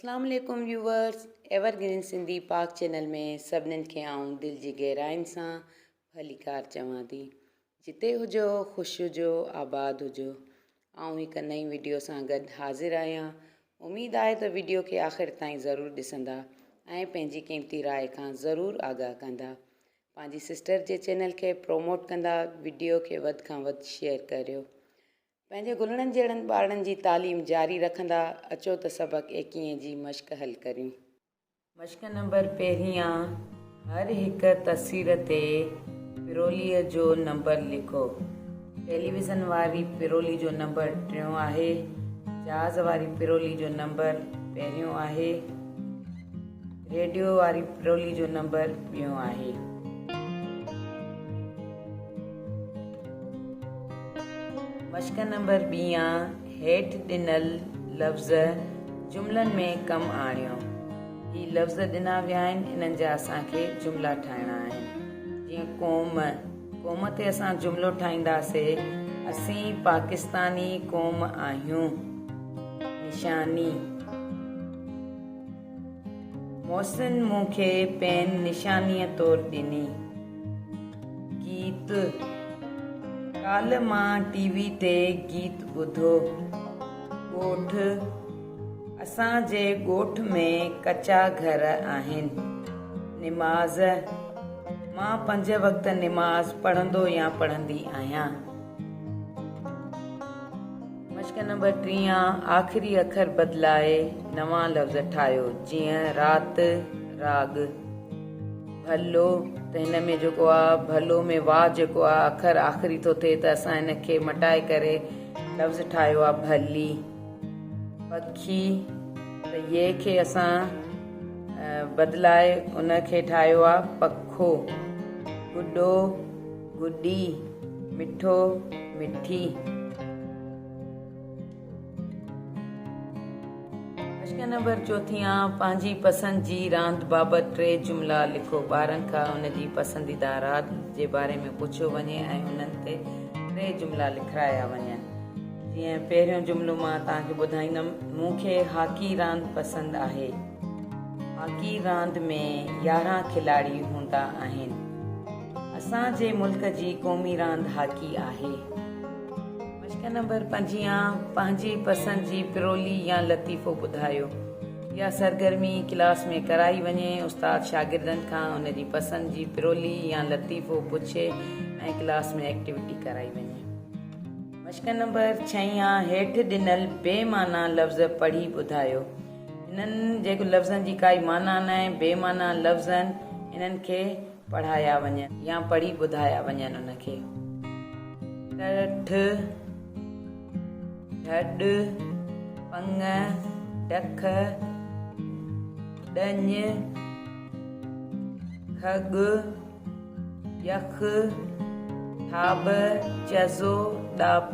اسلام عليڪم viewers evergreen Sindhi Pak channel ۾ سڀنين کي آئون دل جي گهراين سان ڀليڪار چوان ٿي جتي هجو خوش هجو آباد هجو آئون هڪ نئين وڊيو سان گڏ حاضر آهيان اميد آهي ته وڊيو کي آخر تائين ضرور ڏسندا ۽ پنهنجي قيمتي راء کان ضرور آگاهه ڪندا پنهنجي سسٽر جي چينل کي پروموٽ ڪندا وڊيو کي وڌ کان وڌ شيئر ڪريو پنهنجي گلڙن جهڙن ٻارڙن جي تعليم جاري رکندا اچو ته سبق ايڪيهين جي مشق حل ڪريون. مشق نمبر پهريان، هر هڪ تصوير تي پروليء جو نمبر لکو. ٽيليويزن واري پرولي جو نمبر ٽيون آهي. جهاز واري پرولي جو نمبر پهريون آهي. ريڊيو واري پرولي جو نمبر ٻيون آهي. مشق نمبر ٻيان هيٺ ڏنل لفظ جملن ۾ ڪم آڻيو. هي لفظ ڏنا ويا آهن انهن جا اسان کي جملا ٺاهڻا آهن. جيئن قوم، قوم تي اسان جملو ٺاهينداسي اسين پاڪستاني قوم آهيون. نشاني. محسن مون کي پين نشانيء طور ڏني. گيت، ڪالهه مان ٽي وي تي گيت ٻڌو. ڳوٺ، اسان جي ڳوٺ ۾ ڪچا گهر آهن. نماز، مان پنج وقت نماز پڙهندو يا پڙهندي آهيان. مشق نمبر ٽيان، آخري اکر بدلائي نوان لفظ ٺاهيو، جيئن، رات، راڳ، ڀلو، ته هن ۾ جيڪو آ ڀلو ۾ وا جيڪو آ اکر آخري ٿو ٿئي ته اسان هن کي مٽائي ڪري لفظ ٺاهيو آ ڀلي، پکي، ته ي کي اسان بدلائي ان کي ٺاهيو آ پکو، گڏو، گڏي، مٺو، مٺي. مشق نمبر چوٿيان، پنهنجي پسند جي راند بابت ٽي جملا لکو. ٻارن کان ان جي پسنديده راند جي باري ۾ پڇيو وڃي ۽ انهن تي ٽي جملا لکرايا وڃن. جيئن پهريون جملو مان توهان کي ٻڌائيندم، مون کي هاڪي راند پسند آهي. هاڪي راند ۾ 11 کلاڙي هوندا آهن. اسان جي ملڪ جي قومي راند هاڪي آهي. مشق نمبر پنجيان، پنهنجي پسند جي پرولي يا لطيفو ٻڌايو. اها سرگرمي ڪلاس ۾ ڪرائي وڃي. استاد شاگردن کان ان جي پسند جي پرولي يا لطيفو پڇي ۽ ڪلاس ۾ ايڪٽيوٽي ڪرائي وڃي. مشق نمبر ڇهيان، هيٺ ڏنل بي معنيٰ لفظ پڙهي ٻڌايو. هنن جيڪو لفظن جي ڪائي معنيٰ ناهي، بي معنيٰ لفظ آهن، انهن کي پڙهايا وڃن يا پڙهي ٻڌايا وڃن ان کي. ٽھ، ڍڏ، پڱ، ڊک، ڏڃ، کڳ، يخ، ٿاٻ، چزو، ڏاپ.